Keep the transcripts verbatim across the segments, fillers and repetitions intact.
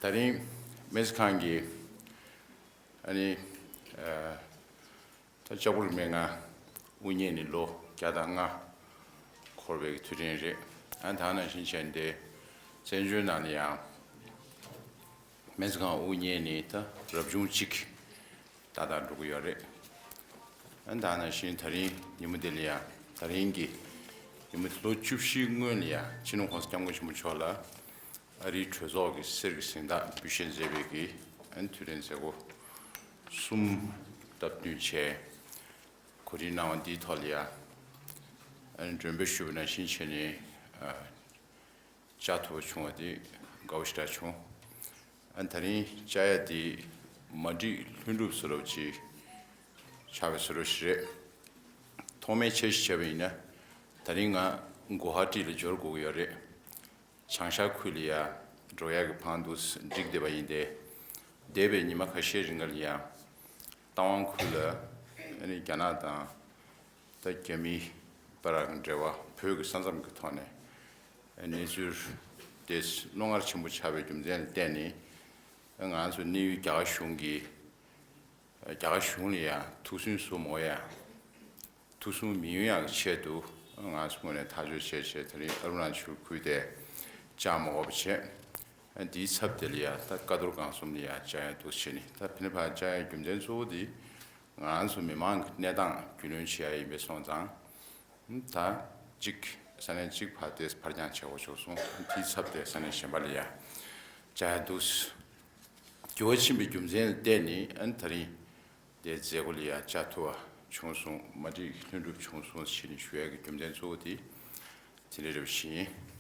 ད་རིང་སྨན་རྩིས་ཁང་གི་ཨ་ནི་ཨ་ད་ལྕགས་པོ་རིས་མེད་ལྔ་དབུ་བརྙེས་ནས་ལོ་བརྒྱ་དང་ལྔ་འཁོར་བའི་དུས་དྲན་རེད། ཨ་ད་ནང་བཞིན་བྱས་ཏེ་བཙན་བྱོལ་ནང་ལ་ཡང་སྨན་རྩིས་ཁང་དབུ་བརྙེས་ནས་ད་རབ་བྱུང་གཅིག་ཏག་ཏག་འགྲོ་གི་ཡོད་རེད། ཨ་ད་ནང་བཞིན་ད་རིང་ཉིན་མོ་འདི་ལ་ཡང་ད་རིང་གི་ཉིན་མོ་ལོ་བཅུ་བཞིའི་སྔོན་ལ་ཡང་སྤྱི་ནོར་༸གོང་ས་༸སྐྱབས་མགོན་ཆེན་པོ་མཆོག་ལ་ཨ་རིའི་གྲོས་ཚོགས་ཀྱི་གསེར་གྱི་གཟེངས་རྟགས་འབུལ་བཞེས་མཛད་པའི་གི་ཨ་དུས་དྲན་མཛད་སྒོ་གསུམ་སྟབས་བསྟུན་བྱས། གོ་སྒྲིག་གནང་བ་འདིའི་ཐོག་ལ་ཡང་ཨ་ནི་མགྲོན་འབོད་ཞུས་པ་ནང་བཞིན་བྱས་ནས་ཨ་བཅར་ཐུབ་པ་བྱུང་བ་དེ་དགའ་བོ་ཞེ་དྲག་བྱུང་། ཨ་ནི་ད་རིང་བཅར་ཡ་དེ་མ་འགྲིག་ལྷུན་གྲུབ་བཟོ་འདྲ་ཅིག་ཆགས་པའི་བཟོ་འདྲ་ཞིག་རེད། ཐོག་མའི་འཆར་གཞི་བྱས་པ་ཡིན་ན་ད་རིང་ང་གུ་ཝ་ཧ་ཏི་ལ་འབྱོར་དགོས་ཀྱི་ཡོད་རེད། བྱང་ཤར་ཁུལ་ལ་ཡ་འགྲོ་ཡག་གི་བང་འདུག་འགྲིག་བསྡད་པ་ཡིན་ཏེ། འདས་པའི་ཉི་མ་ཁ་ཤས་རིང་ལ་ཡ་རྟ་དབང་ཁུལ་ལ་ཨ་ནི་རྒྱ་ནག་དང་ད་རྒྱ་མིའི་བར་གྱི་འབྲེལ་བ་བོད་ཀྱི་ས་མཚམས་ཀྱི་ཐོག་ནས་གནས་ཚུལ་དེ་རྣོ་ངར་ཆེན་པོ་ཆགས་པའི་རྒྱུ་མཚན་ལ་བརྟེན་ནས་ང་ཚོ་གནས་ཡུལ་རྒྱ་གར་གཞུང་གིས་རྒྱ་གར་གཞུང་ལ་ཡ་ཐུགས་སུན་གསོ་མ་དགོས་ཡ། ཐུགས་སུན་མི་ཡོང་ཡག་གི་ཆེད་དུ་ང་ཚོ་དངོས་གནས་ཐག་གཅོད་བྱས་བྱས་དེ་རིང་ཨ་རུ་ན་ཅལ་ཁུལ་དེ་བཅར་མ་དགོས་པ་བྱས། འདིའི་ཚབ་དེ་ལ་ཡ་ད་ཀ་རྡོར་སྒང་གསུམ་ལ་ཡ་བཅར་ཡ་འདུག་བྱས་ནས་ད་ཕི་ནི་ཕར་བཅར་ཡའི་རྒྱུ་མཚན་གཙོ་བོ་དེ་ང་ཚོ་མི་མང་གི་གནས་སྟངས་རྒྱུས་ལོན་བྱེད་ཡ་ཡིན་པས་སོང་ཙང་། ད་གཅིག་ས་གནས་གཅིག་ཕར་དེ་ཕར་འགྱངས་བྱེད་དགོས་བྱུང་སོང་། དེའི་ཚབ་དེ་ས་གནས་གཞན་པ་ལ་ཡ་བཅར་ཡ་འདུག་འགྱུར་བ་ཕྱིན་པའི་རྒྱུ་མཚན་ལ་བརྟེན་ནས་ཨ་ནི་ད་རིང་དེ་མཛད་སྒོ་ལ་ཡ་བཅར་ཐུབ་པ་བྱུང་སོང་། མ་འགྲིག་ལྷུན་གྲུབ་བྱུང་སོང་ཞེས་ནས་ཞུ་ཡག་གི་རྒྱུ་མཚན་གཙོ་བོ་དེ་དེ་འདྲ་རེད་པ་ཞིག་ཡིན།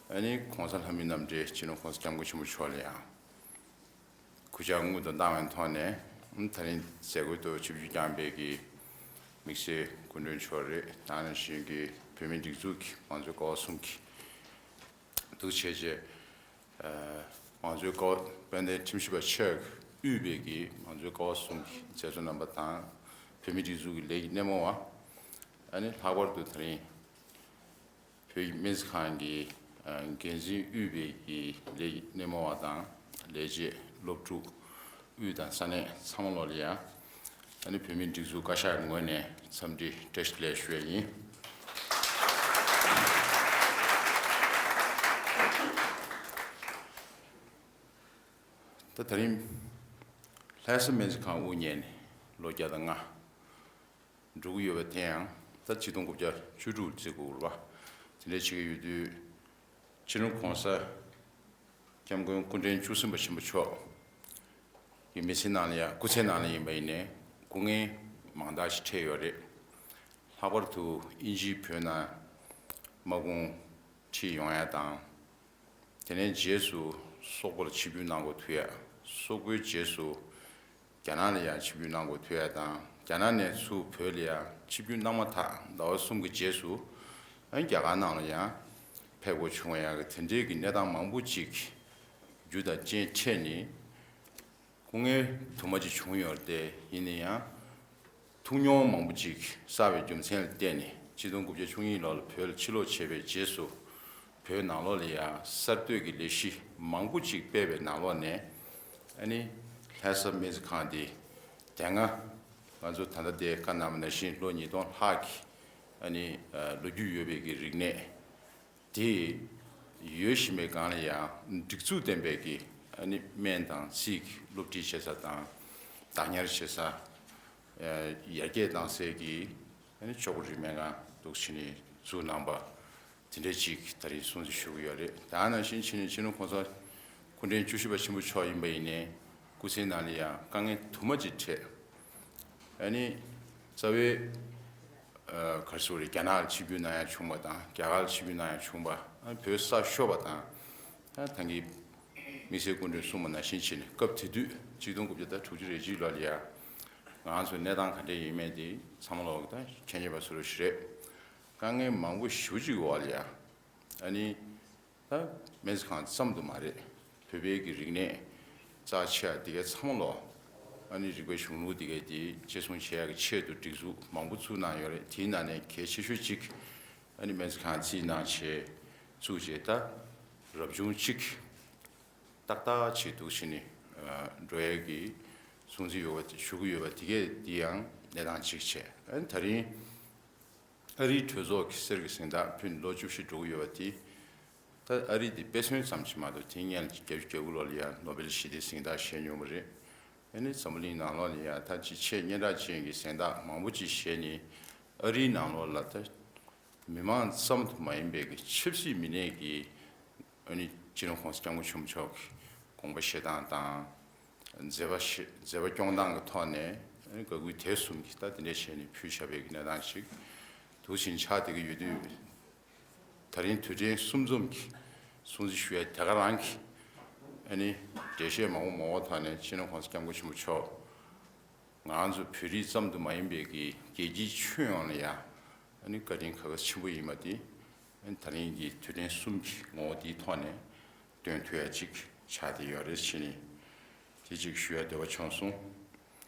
ཨ་ནི་༸གོང་ས་ལྷ་མིའི་རྣམ་འདྲེན་སྤྱི་ནོར་༸གོང་ས་༸སྐྱབས་མགོན་ཆེན་པོ་མཆོག་ལ་ཡང་གུས་ཕྱག་སྔོན་དུ་བཏང་བའི་ཐོག་ནས་ད་རིང་མཛད་སྒོའི་ཐོག་ཆིབས་བསྒྱུར་བསྐྱངས་པའི་གི་དམིགས་བསལ་སྐུ་མགྲོན་མཆོག་རེད། ད་ནང་བཞིན་གྱི་བོད་མིའི་སྒྲིག་འཛུགས་ཀྱི་མང་གཙོའི་ཀ་བ་གསུམ་གྱི་འདུག་བྱས་རྗེས། མང་གཙོའི་ཀ་བ་དཔལ་ལྡན་ཁྲིམས་ཞིབ་པ་ཆེ་དབུས་པའི་གི་མང་གཙོའི་ཀ་བ་གསུམ་གྱི་མཛད་གཙོ་རྣམ་པ་དང་། བོད་མིའི་སྒྲིག་འཛུགས་ཀྱི་ལས་ཀྱི་སྣེ་མོ་བ། ཨ་ནི་ལྷག་པར་དུ་ད་རིང་བོད་ཀྱི་སྨན་རྩིས་ཁང་གི་འགན་འཛིན་དབུས་པའི་གི་ལས་ཀྱི་སྣེ་མོ་བ་དང་། ལས་བྱེད་སློབ་ཕྲུག་དབུས་དང་ས་གནས་ཚང་མ་ལོག་ལ་ཡ། ཨ་ནི་བོད་མིའི་སྒྲིག་འཛུགས་བཀའ་ཤག་གི་ངོས་ནས་འཚམས་འདྲི་བཀྲ་ཤིས་བདེ་ལེགས་ཞུ་ཡ་ཡིན། ད་ད་རིང་ལྷ་ས་སྨན་རྩིས་ཁང་དབུ་བརྙེས་ནས་ལོ་བརྒྱ་དང་ལྔ་འགྲོ་གི་ཡོད་པ་དེ་ཡང་ད་ཆིག་སྟོང་དགུ་བརྒྱ་བཅུ་དྲུག་བརྩི་དགོས་རེད་པ། དེ་འདྲ་བྱེད་ཀྱི་ཡོད་དུས་སྤྱི་ནོར་༸གོང་ས་༸སྐྱབས་མགོན་སྐུ་ཕྲེང་བཅུ་གསུམ་པ་ཆེན་པོ་མཆོག་གི་མི་ཚེ་ནང་ལ་ཡང་སྐུ་ཚེ་ནང་ལ་ཡིན་པ་ཡིན་ནའི་སྐུ་ངལ་མང་དག་ཞིག་འཕྲད་ཡོད་རེད། ལྷག་པར་དུ་དབྱིན་ཇིའི་བོད་ནང་དམག་དཔུང་ཁྲིད་ཡོང་ཡ་དང་། དེ་ནས་རྗེས་སུ་སོག་པོ་ལ་ཆིབས་བསྒྱུར་གནང་དགོས་ཐུག་ཡ། སོག་པོའི་རྗེས་སུ་རྒྱ་ནག་ལ་ཡང་ཆིབས་བསྒྱུར་གནང་དགོས་ཐུག་ཡ་དང་། རྒྱ་ནག་ནས་ཚུར་བོད་ལ་ཡང་ཆིབས་བསྒྱུར་གནང་མ་ཐག་ཟླ་བ་གསུམ་གྱི་རྗེས་སུ་ཨ་ནི་རྒྱ་གར་ནང་ལ་ཡང་ཕེབས་དགོས་བྱུང་ཡ་གི་དེ་འདྲའི་གི་གནས་སྟངས་མང་པོ་ཅིག་རྒྱུ་དང་རྐྱེན་འཕྲད་ནས། སྐུ་ངལ་དུ་མ་ཅིག་བྱུང་ཡོད་རེད་དེ། ཡིན་ན་ཡང་ཐུགས་མྱོང་མང་པོ་ཅིག་བསགས་པའི་རྒྱུ་མཚན་ལ་བརྟེན་ནས་ཆིག་སྟོང་དགུ་བརྒྱ་བཅུ་གཉིས་ལོ་ལ་བོད་ལ་ཕྱིར་ལོག་བྱས་པའི་རྗེས་སུ་བོད་ནང་ལོགས་ལ་ཡང་གསར་གཏོད་ཀྱི་ལས་གཞི་མང་པོ་ཅིག་སྤེལ་བའི་ནང་ལོགས་ནས་ཨ་ནི་ལྷ་ས་སྨན་རྩིས་ཁང་འདི་དེ་སྔ་ང་ཚོ་ད་ལྟ་དེ་བཀའ་གནང་བ་ནང་བཞིན་ལོ་ཉིས་སྟོང་ལྷག་གི་ཨ་ནི་ལོ་རྒྱུས་ཡོད་པའི་གི་རིག་གནས། དེ་ཡོད་བཞིན་པའི་སྒང་ལ་ཡང་སྒྲིག་འཛུགས་ལྡན་པའི་གི་ཨ་ནི་སྨན་དང་རྩིས་ཀྱི་སློབ་ཁྲིད་བྱེད་ས་དང་བདག་ཉར་བྱེད་ས། ཡར་རྒྱས་གཏང་སའི་གི་ཨ་ནི་ལྕགས་པོ་རིས་མེད་ལྔ་འདུག་བྱས་ནས་བཙུགས་གནང་པ་དེ་འདྲ་ཅིག་ད་རིང་སྲུང་བརྩི་ཞུ་གི་ཡོད་རེད། ད་ནང་བཞིན་བྱས་ནས་སྤྱི་ནོར་༸གོང་ས་སྐུ་ཕྲེང་བཅུ་བཞི་པ་ཆེན་པོ་མཆོག་ཡིན་པ་ཡིན་ནའི་སྐུ་ཚེའི་ནང་ལ་ཡང་དཀའ་ངལ་དུ་མ་ཅིག་འཕྲད། ཨ་ནི་རྩ་བའི་ག་རེ་ཟེར་དགོས་རེད། རྒྱ་ནག་ལ་ཆིབས་བསྒྱུར་གནང་ཡ་བྱུང་བ་དང་། རྒྱ་གར་ལ་ཆིབས་བསྒྱུར་གནང་ཡ་བྱུང་བ། ཨ་བོད་ས་ཤོར་བ་དང་། ཨ་ད་གིན་དམིགས་བསལ་སྐུ་མགྲོན་གསུངས་པ་ནང་བཞིན་བྱས་ནས་སྐབས་དེ་དུས་ཆིག་སྟོང་དགུ་བརྒྱ་དང་དྲུག་ཅུ་རེ་གཅིག་ལོ་ལ་ཡ་ང་ཚོའི་གནས་སྟངས་ག་འདྲ་ཡིན་མིན་དེ་ཚང་མ་ལོག་ད་མཁྱེན་ཡོད་པ་བཟོ་འདྲ་ཞིག་རེད། དཀའ་ངལ་མང་པོ་ཞེ་པོ་ཅིག་གི་འོག་ལ་ཡ་ཨ་ནི། ད་སྨན་རྩིས་ཁང་ཙམ་དུ་མ་རེད། བོད་པའི་གི་རིག་གནས་རྩ་ཆེ་བ་འདི་གའི་ཚང་མ་ལོག་ཨ་ནི་རིག་པའི་གཞུང་ལུགས་འདི་གའི་དེ་གཅེས་སྲུང་བྱེད་ཡག་གི་ཆེད་དུ་སྒྲིག་འཛུགས་མང་པོ་བཙུགས་གནང་ཡོད་རེད། དེའི་ནང་ནས་གལ་ཆེ་ཤོས་གཅིག་ཨ་ནི་སྨན་རྩིས་ཁང་རྩིས་གནང་བྱས་བཙུགས་བྱས། ད་རབ་བྱུང་གཅིག་ ཏག་ཏག་ཅིག་འདུག་བྱས་ནས་འགྲོ་ཡས་ཀྱི་སྲུང་བརྩི་ཡོད་པ་ཞུ་གི་ཡོད་པ་དེ་གས་དེ་ཡང་གནས་སྟངས་གཅིག་བྱས། ཨ་ནི་ད་རིང་ཨ་རིའི་གྲོས་ཚོགས་ཀྱི་གསེར་གྱི་གཟེངས་རྟགས་ཕུལ་ནས་ལོ་བཅུ་བཞི་འགྲོ་གི་ཡོད་པ་དེ། ད་ཨ་རི་དེ་དཔེ་མཚོན་ཙམ་ཞིག་མ་གཏོགས། དེ་སྔོན་ལ་བརྒྱད་ཅུ་གྱ་དགུ་ལོ་ལ་ཡང་ནོ་བེལ་ཞི་བདེའི་གཟེངས་རྟགས་བཞེས་མྱོང་བ་རེད། ཨ་ནི་འཛམ་བུ་གླིང་ནང་ལོགས་ལ་ཡང་ད་ཅིག་ཆེས་སྙན་གྲགས་ཅན་གྱི་གཟེངས་རྟགས་མང་པོ་ཅིག་བཞེས་ནས། ཨ་རིའི་ནང་ལོགས་ལ་ད་མི་མང་ཙམ་དུ་མ་ཡིན་པའི་གི་ཆབ་སྲིད་མི་སྣས་ཀྱིས་ཨ་ནི་སྤྱི་ནོར་༸གོང་ས་༸སྐྱབས་མགོན་ཆེན་པོ་མཆོག་གི་དགོངས་པ་བཞེས་སྟངས་དང་། མཛད་པ་བཞེས་མཛད་པ་སྐྱོང་སྟངས་ཀྱི་ཐོག་ནས། ཨ་ནི་དགའ་གུས་དད་གསུམ་གྱིས་ད་དེ་འདྲ་བྱས་ནས་ཕུལ་བཞག་པའི་གི་གནས་སྟངས་ཤིག་འདུག་བཞིན་ཆགས་བསྡད་ཀྱི་ཡོད་དུས། ད་རིང་དུས་དྲན་གསུམ་འཛོམས་ཀྱི་སྲུང་བརྩི་ཞུ་ཡ་དེ་ག་རང་གི་ཨ་ནི་འགྲེལ་བཤད་མང་པོ་མང་པོ་ཐོག་ནས་སྤྱི་ནོར་༸གོང་ས་༸སྐྱབས་མགོན་ཆེན་པོ་མཆོག་ང་ཚོ་བོད་རིགས་ཙམ་དུ་མ་ཡིན་པའི་གི་རྒྱལ་སྤྱིའི་ཁྱོན་ཡོངས་ལ་ཡང་ཨ་ནི་བཀའ་དྲིན་ག་ག་ཆེན་པོ་ཡིན་པ་དེ། ཨ་ནི་ད་རིང་གི་དུས་དྲན་གསུམ་གྱི་ངོ་བོ་འདིའི་ཐོག་ནས་སྟོན་ཐུབ་ཡ་ཅིག་ཆགས་བསྡད་ཡོད་རེད་བྱས་ནས། དེ་ཅིག་ཞུ་ཡ་འདོད་པ་བྱུང་སོང་།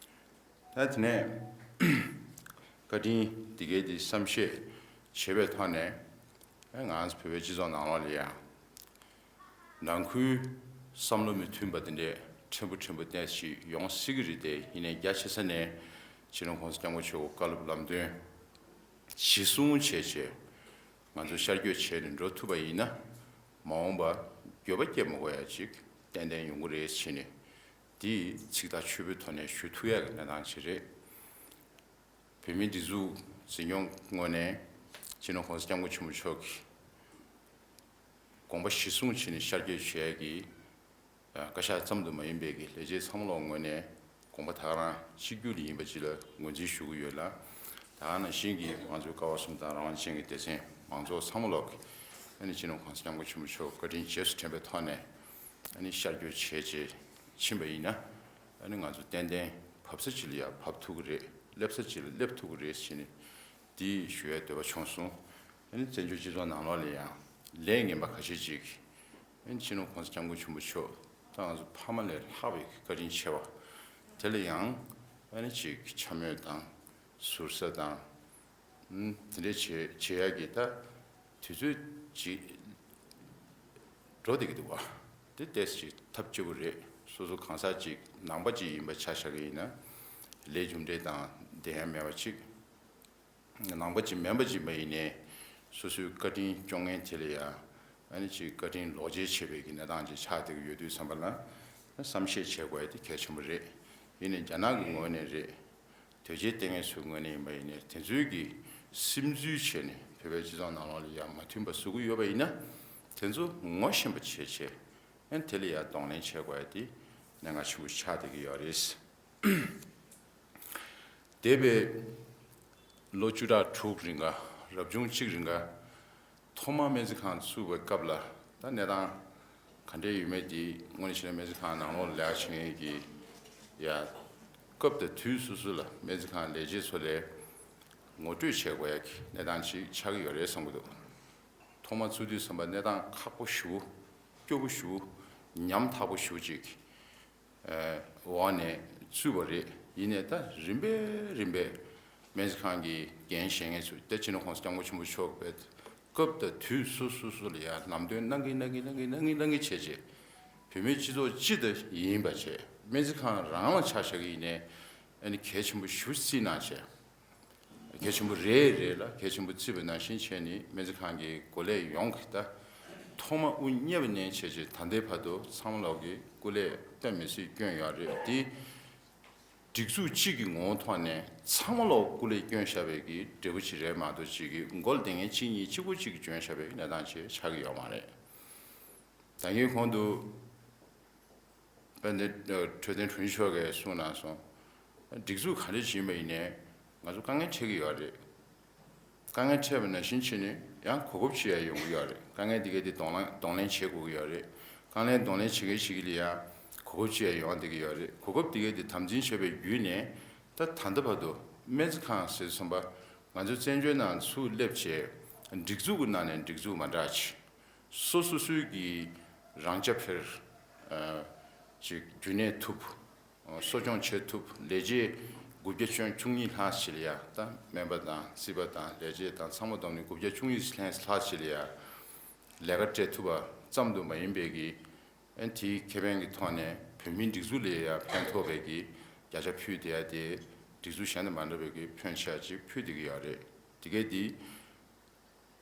ད་དེ་ནས་བཀའ་དྲིན་འདི་གའི་དེ་བསམ་ཤེས་བྱེད་པའི་ཐོག་ནས། ཨེ་ང་ཚོ་བོད་པའི་སྤྱི་ཚོགས་ནང་ལོགས་ལ་ཡང་ནང་ཁུལ་བསམ་བློ་མི་མཐུན་པ་དེ་འདྲས་ཕྲན་བུ་ཕྲན་བུ་ཏོག་ཙམ་ཡོང་སྲིད་ཀྱི་རེད་དེ། ཡིན་ནའི་རྒྱ་ཆེ་ས་ནས་སྤྱི་ནོར་༸གོང་ས་༸སྐྱབས་མགོན་མཆོག་གི་བཀའ་སློབ་ལམ་སྟོན་གཞི་བཟུང་བྱས་བྱས། ང་ཚོ་ཤར་བསྐྱོད་བྱས་ནས་འགྲོ་ཐུབ་པ་ཡིན་ན། མ་འོངས་པ་འགྱོད་པ་སྐྱེ་མི་དགོས་ཡ་ཅིག་ཏན་ཏན་ཡོང་གི་རེད་བྱས་ནས། འདི་ཚིག་ཐག་ཆོད་པོའི་ཐོག་ནས་ཞུ་ཐུབ་ཡ་གི་གནས་སྟངས་ཅིག་རེད། བོད་མིའི་སྒྲིག་འཛུགས་འཛིན་སྐྱོང་ངོས་ནས་སྤྱི་ནོར་༸གོང་ས་༸སྐྱབས་མགོན་ཆེན་པོ་མཆོག་གི་དགོངས་པ་གཞི་བཟུང་བྱས་ནས་ཤར་བསྐྱོད་བྱེད་ཡ་གི་བཀའ་ཤག་ཙམ་དུ་མ་ཡིན་པའི་གི་ལས་བྱེད་ཚང་མ་ལོག་ངོས་ནས་དགོངས་པ་ད་ག་རང་གཅིག་གྱུར་ཡིན་པ་ཅིག་ལ་ངོས་འཛིན་ཞུ་གི་ཡོད་ལ། ད་ག་ནང་བཞིན་གྱི་ང་ཚོའི་ཀ་བ་གསུམ་དང་རང་དབང་ཅན་གྱི་སྡེ་ཚན་མང་ཚོགས་ཚང་མ་ལོག་གིས་ཨ་ནི་སྤྱི་ནོར་༸གོང་ས་༸སྐྱབས་མགོན་ཆེན་པོ་མཆོག་བཀའ་དྲིན་རྗེས་སུ་དྲན་པའི་ཐོག་ནས། ཨ་ནི་ཤར་བསྐྱོད་བྱས་བྱས་ཕྱིན་པ་ཡིན་ན། ཨ་ནི་ང་ཚོ་ཏན་ཏན་བབས་ས་ཅིག་ལ་ཡང་བབས་ཐུབ་ཀྱི་རེད། སླེབས་ས་ཅིག་ལ་སླེབས་ཐུབ་ཀྱི་རེད་ཟེར་ནས་འདི་ཞུ་ཡའི་འདོད་པ་བྱུང་སོང་། ཨ་ནི་བཙན་བྱོལ་སྤྱི་ཚོགས་ནང་ལོགས་ལ་ཡང་ལས་ངན་པ་ཁ་ཤས་ཅིག་ཨ་ནི་སྤྱི་ནོར་༸གོང་ས་༸སྐྱབས་མགོན་ཆེན་པོ་མཆོག་དང་ང་ཚོ་ཕ་མ་ལས་ལྷག་པའི་བཀའ་དྲིན་ཆེ་བ་དེ་ལ་ཡང་ཨ་ནི་ཅིག་འཕྱ་སྨོད་དང་ཟུར་ཟ་དང་། ཨུམ། དེ་འདྲའི་བྱེད་བྱེད་ཡག་གི་ད་དུས་ཚོད་ཅིག་འགྲོ་བསྡད་ཀྱི་འདུག་བ། དེ་ཏོག་ཙམ་ཅིག་ཐབས་སྐྱོ་པོ་རེད། སོ་སོ་གང་ཟག་ཅིག་ནང་པ་ཅིག་ཡིན་པ་ཆ་བཞག་གི་ཡིན་ན། ལས་རྒྱུ་འབྲས་དང་ལྡན་ཡག་མེད་པ་ཅིག་ནང་པ་ཅིག་མིན་པ་ཅིག་མ་ཡིན་ནའི་སོ་སོའི་བཀའ་དྲིན་སྐྱོང་མཁན་དེ་ལ་ཡང་ཨ་ནི་ཅིག་བཀའ་དྲིན་ལོག་འཇལ་བྱེད་པའི་གི་གནས་སྟངས་ཅིག་ཆགས་བསྡད་ཀྱི་ཡོད་དུས་ཙམ་པ་ལ། བསམ་ཤེས་བྱེད་དགོས་ཡ་དེ་གལ་ཆེན་པོ་རེད། ཡིན་ནའི་རྒྱ་ནག་གི་ངོས་ནས་རེད། དོལ་རྒྱལ་བསྟེན་མཁན་ཚོའི་ངོས་ནས་ཡིན་པ་ཡིན་ནའི་དེ་ཚོའི་གི་སིམ་འཛུལ་བྱས་ནས་བོད་པའི་སྤྱི་ཚོགས་ནང་ལོགས་ལ་ཡ་མ་མཐུན་པ་བཟོ་གི་ཡོད་པ་ཡིན་ན། དེ་ཚོ་ངོ་ཤེས་པ་བྱས་བྱས་ཨ་ནི་དེ་ལ་ཡ་གདོང་ལེན་བྱེད་དགོས་ཡ་དེ་གནད་འགག་ཆེན་པོ་ཆགས་བསྡད་ཀྱི་ཡོད་རེད། འདས་པའི་ལོ་བཅུ་ཕྲག་དྲུག་རིང་ག་རབ་བྱུང་གཅིག་རིང་ག་ཐོག་མ་སྨན་རྩིས་ཁང་བཙུགས་པའི་སྐབས་ལ་ད་གནས་སྟངས་ག་འདྲས་ཡོད་མེད་དེ་དངོས་གནས་བྱས་ན་སྨན་རྩིས་ཁང་ནང་ལོགས་ལ་ལས་ཀ་བྱེད་མཁན་གྱི་ཡ་སྐབས་དང་དུས་སོ་སོ་ལ་སྨན་རྩིས་ཁང་ལས་བྱེད་ཚོ་ལས་ངོ་སྤྲོད་བྱེད་དགོས་ཡ་གི་གནས་སྟངས་ཅིག་ཆགས་ཀྱི་ཡོད་རེད་བསམ་གྱི་འདུག་ཐོག་མ་བཙུགས་དུས་ཙམ་པ་གནས་སྟངས་ཁག་པོ་ཞེ་པོ། སྐྱོ་པོ་ཞེ་པོ། ཉམ་ཐག་པོ་ཞེ་པོ་ཅིག་འོག་ནས་བཙུགས་པ་རེད། ཡིན་ནའི་ད་རིམ་པས་རིམ་པས་སྨན་རྩིས་ཁང་གི་འགན་བཞེས་མཁན་ཚོས་ད་སྤྱི་ནོར་༸གོང་ས་༸སྐྱབས་མགོན་ཆེན་པོ་མཆོག་པའི་སྐབས་དང་དུས་སོ་སོ་སོ་ལ་ཡ་ལམ་སྟོན་གནང་གིན་གནང་གིན་གནང་གིན་གནང་གིན་གནང་གིན་བྱས་རྗེས། བོད་མིའི་སྤྱི་ཚོགས་སྤྱི་དང་ཡིན་པ་བྱས། སྨན་རྩིས་ཁང་རང་ལ་ཆ་བཞག་གི་ཡིན་ནའི་ཨ་ནི་གལ་ཆེན་པོ་ཞེ་པོ་བརྩིས་གནང་བྱས། གལ་ཆེན་པོ་རེད་རེད་ལ། གལ་ཆེན་པོ་བརྩིས་པ་ནང་བཞིན་བྱས་ནས་སྨན་རྩིས་ཁང་གི་འགོ་ལས་ཡོངས་ཀྱིས་ད་ཐོག་མ་དབུ་བརྙེས་པ་ནས་བྱས་རྗེས་ད་ལྟའི་བར་དུ་ཚང་མ་ལོག་གིས་སྐུ་ལས་དཔེ་མི་སྲིད་བསྐྱོན་ཡོད་རེད་དེ། སྒྲིག་འཛུགས་གཅིག་གི་ངོ་བོ་ཐོག་ནས་ཚང་མ་ལོག་སྐུ་ལས་བསྐྱོན་བཞག་པའི་གི་འབྲས་བུ་ཅིག་རེད་མ་གཏོགས། གཅིག་གི་མགོ་ལ་བསྡད་མཁན་གཅིག་གཉིས་གཅིག་པོ་གཅིག་གིས་བསྐྱོན་བཞག་པའི་གནས་སྟངས་ཅིག་ཆགས་ཀྱི་ཡོད་མ་རེད། ད་གིན་གོང་དུ་དཔལ་ལྡན་འཕྲོད་བསྟེན་དྲུང་ཆེ་མཆོག་གིས་གསུངས་གནང་སོང་། སྒྲིག་འཛུགས་ག་འདྲ་ཞིག་ཡིན་པ་ཡིན་ནའི་ང་ཚོ་དཀའ་ངལ་འཕྲད་ཀྱི་ཡོད་རེད། དཀའ་ངལ་འཕྲད་པ་ནང་བཞིན་བྱས་ནས་ཡང་གོ་སྐབས་ཅིག་ཡང་ཡོང་གི་ཡོད་རེད། དཀའ་ངལ་འདི་གས་དེ་གདོང་ལེན་གདོང་ལེན་བྱེད་དགོས་ཀྱི་ཡོད་རེད། དཀའ་ངལ་གདོང་ལེན་བྱེད་མཁན་ཞིག་ལ་ཡང་གོ་སྐབས་ཅིག་ཡང་ཡོང་བསྡད་ཀྱི་ཡོད་རེད། གོ་སྐབས་འདི་གས་དེ་དམ་འཛིན་བྱས་པའི་བརྒྱུད་ནས་ད་ད་ལྟ་བར་དུ་སྨན་རྩིས་ཁང་ཟེར་དུས་ཙམ་པ་ང་ཚོ་བཙན་བྱོལ་ནང་ཚུར་སླེབས་བྱས་སྒྲིག་འཛུགས་ཀྱི་ནང་ནས་སྒྲིག་འཛུགས་མ་འདྲ་ཅིག་སོ་སོ་སོའི་གི་རང་རྐྱ་འཕེར་ཅིག་རྒྱུན་གནས་ཐུབ། གསོ་སྐྱོང་བྱེད་ཐུབ། ལས་བྱེད་དགུ་བརྒྱ་བཅུ་གཉིས་ལྷག་ཞིག་ལ་ཡ་ད་སྨན་པ་དང་རྩིས་པ་དང་ལས་བྱེད་དང་ཚང་མ་བསྡོམས་ནས་དགུ་བརྒྱ་བཅུ་གཉིས་ལྷག་ཞིག་ལ་ཡ་ལས་ཀ་སྤྲད་ཐུབ་པ་ཙམ་དུ་མ་ཡིན་པའི་གི་ ཨན་དེའི་ཁེ་ཕན་གྱི་ཐོག་ནས་བོད་མིའི་སྒྲིག་འཛུགས་ལ་ཡང་ཕན་ཐོགས་པའི་གི་བརྒྱ་ཆ་ཕུལ་བསྡད་ཡ་དེ་སྒྲིག་འཛུགས་གཞན་དང་མ་འདྲ་བའི་གི་ཕོན་ཆེ་ཅིག་ཕུལ་བསྡད་ཀྱི་ཡོད་རེད། དེ་གས་དེ་